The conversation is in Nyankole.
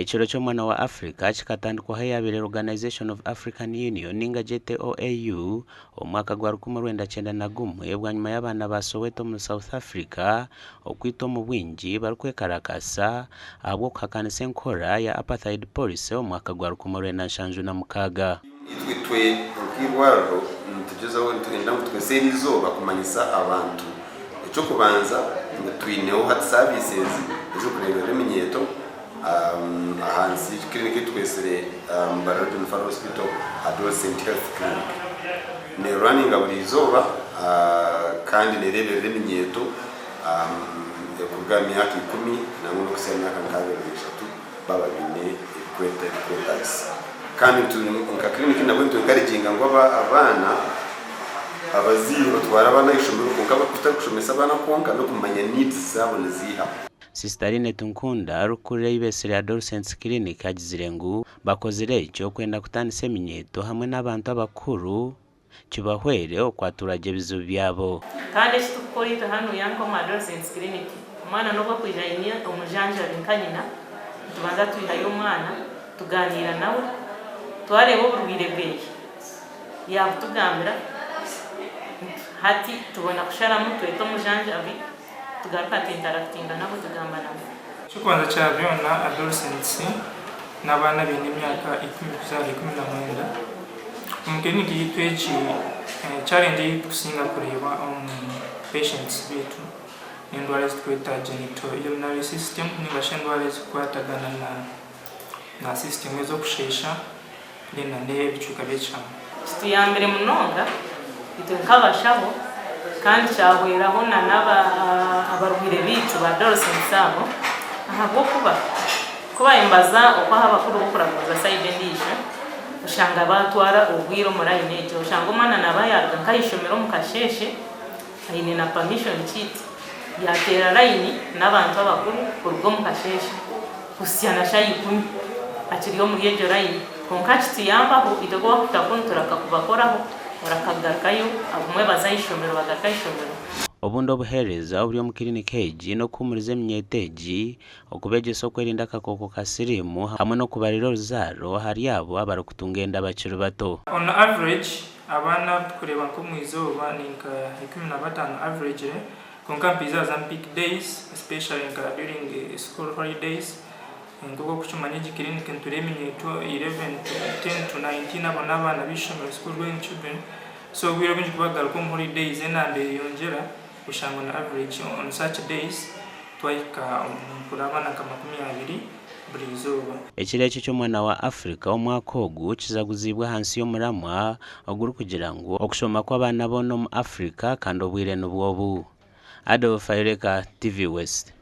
Ekiro ky'omwana wa Africa kikatandikwaho eyabaire Organisation of African Union ninga gyete OAU omu mwaka gwa 1991 bwanyima y'abaana ba Soweto omuri South Africa okwitwa omu bwingi barikwekarakaasa ahabw'okuhakanisa enkora ya Apartheid Policy omu mwaka gwa 1976. Itwe twe nk'eirwariro nitugyezaho nitwenda ngu tukozese eri izooba kumanyisa abantu eky'okubanza ngu twineho hati services ezirikureeberera eminyeeto ahansi y'eclinic ei twesire Mbarara Regional Referral Hospital Adolescent Health Clinic. Nerunninga buri izooba kandi nereeberera eminyeeto kuruga aha myaka ikumi nangwa n'okuhitsya aha myaka nka 23 baaba baine ebirikwetaagisa. Kandi nka kiriniki nabwo nitu encouraginga ngu abaana, abazaire batware abaana aha ishomero kwonka kutari kushomesa abaana kwonka n'okumanya needs zaabo niziiha. Sister Linet Nkunda orikukurira ei beetsire Adolescents Clinic agizire ngu bakozire ekyo kwenda kutaanisa eminyeeto hamwe n'abantu abakuru kibahwere okwatura gye ebizibu byabo. Kandi eki turikukora itwe hanuya nk'omu Adolescents Clinic, omwana n'obu akwija aine omujanjabi nka nyina, nitubanza twihayo omwana tuganiira nawe, twareeba oburwaire bweye yaabutugambira, hati tubona kusharamu tweta omujanjabi tugaruka tu interactinga nabo tugamba nabo. Eky'okubanza kya byona adolescents n'abaana abaine emyaka ikumi kuza ahari 19. Omu clinic yaitu egi challenge ei tukusinga kureeba omu patients baitu n'endwara ezi tukweta genital urinary system ninga shi endwara ezikukwatagana na system ez'okusheesha then na n'ebicweka by'ekihama. Kituyambire munonga itwe nk'abashaho kandi kyahweraho na n'abarwaire baitu ba adolescents abo ahabw'okuba ku baabaire nibaza okwo ahu abakuru b'okuraguza sayidi endiijo oshanga baatwara obwire omu layini egyo oshanga omwana naaba yaaruga nk'aha ishomero omu kasheeshe aine na permission kit yaateera layini n'abantu abakuru kuruga omu kasheeshe kuhitsya na shaaha ikumi akiri omuri egyo layini. Kwonka kituyambaho itwe ku bakuhika kunu turakakubakoraho orakagarukayo abumwe baza aha ishomero bagaruka aha ishomero. Obundi obuheereza oburi omu kiriniki egi n'okuhuumuriza eminyeeto egi, okubeegyesa okwerinda akakooko ka siriimu hamwe n'okubarira oruzaaro ahari abo abarikutunga enda bakiri bato. On average abaana abu tukureeba nk'omu izooba ni nka 15 averagely kwonka mpiiza haza mu peak days especially nka during school holidays Nk'oku orikukimanya egi clinic nitureeba eminyeeto 11 to 10 to 19 abo n'abaana b'eishomero school going children so obwire obwingi kubagaruka omu holidays enamba eyeyongyera oshanga on average on such days twahika omu abaana nka 20 buri izooba. Ekiro eki eky'omwana wa Africa omwaka ogu kijaguziibwe ahansi y'omuramwa ogurikugira ngu Okushoma kw'abaana boona omu Africa kandi obwire nibwo obu. Adolf Ayoreka, TV West.